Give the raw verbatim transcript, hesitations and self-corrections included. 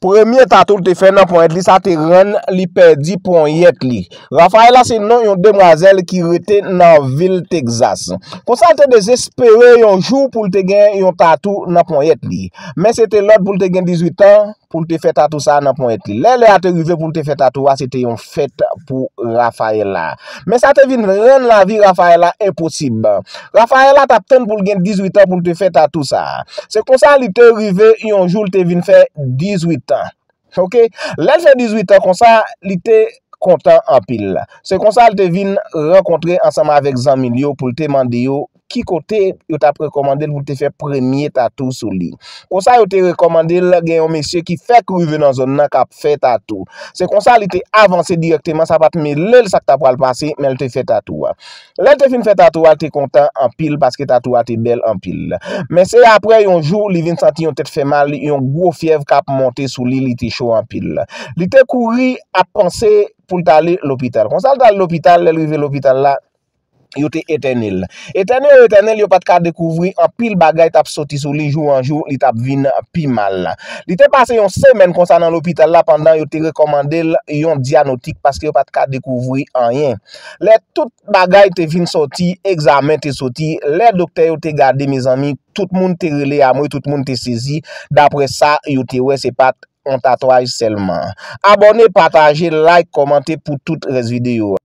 Premye tatou l te fè nan ponyèt li, sa te rann li pèdi ponyèt li. Rafaela se non yon demwazèl ki rete nan vil Texas. Konsa, l te dezespere yon jou pou l te gen yon tatou nan ponyèt li. Men se te lòd pou l te gen dizuit an, pou l te fè tatou sa a nan ponyèt li. Lè lè a te rive pou l te fè tatou a, se te yon fèt pou Rafaela. Men sa te vin rann lavi Rafaela enposib. Rafaela t ap tann pou l gen dizuit an pou l te fè tatou sa a. Se konsa li te rive yon jou l te vin fè dizuit an. Oke? Lè l fè dizuit an konsa, li te kontan anpil. Se konsa l te vin rankontre ansanm avèk zanmi l yo pou l te mande yo ki kote yo t ap rekòmande l pou l te fè premye tatou sou li. Konsa yo te rekòmande l gen yon mesye ki fèk rive nan zòn nan k ap fè tatou. Se konsa li te avanse dirèkteman, sa pa t mele l sa k ta pral pase, men l te fè tatou a. Lè l te fin fè tatou a, l te kontan anpil paske tatou a te bèl anpil. Men se apre yon jou, li vin santi yon tèt fè mal, yon gwo fyèv k ap monte sou li, li te cho anpil. Li te kouri ap panse pou l t ale lopital. Konsa l t al lopital, lè l rive lopital la, yo te entène l. Entène yo entène l, yo pa t ka dekouvri anpil bagay t ap soti sou li, jou an jou, li t ap vin pi mal. Li te pase yon semèn konsa nan lopital la pandan yo te rekòmande l yon dyanotik paske yo pa t ka dekouvri anyen. Lè tout bagay te vin soti, egzamen te soti, lè doktè yo te gade, mezanmi, tout moun te rele amwe, tout moun te sezi, daprè sa yo te wè, se pa t yon tatwaj sèlman. Abòne, pataje, like, kòmante pou tout rès videyo a.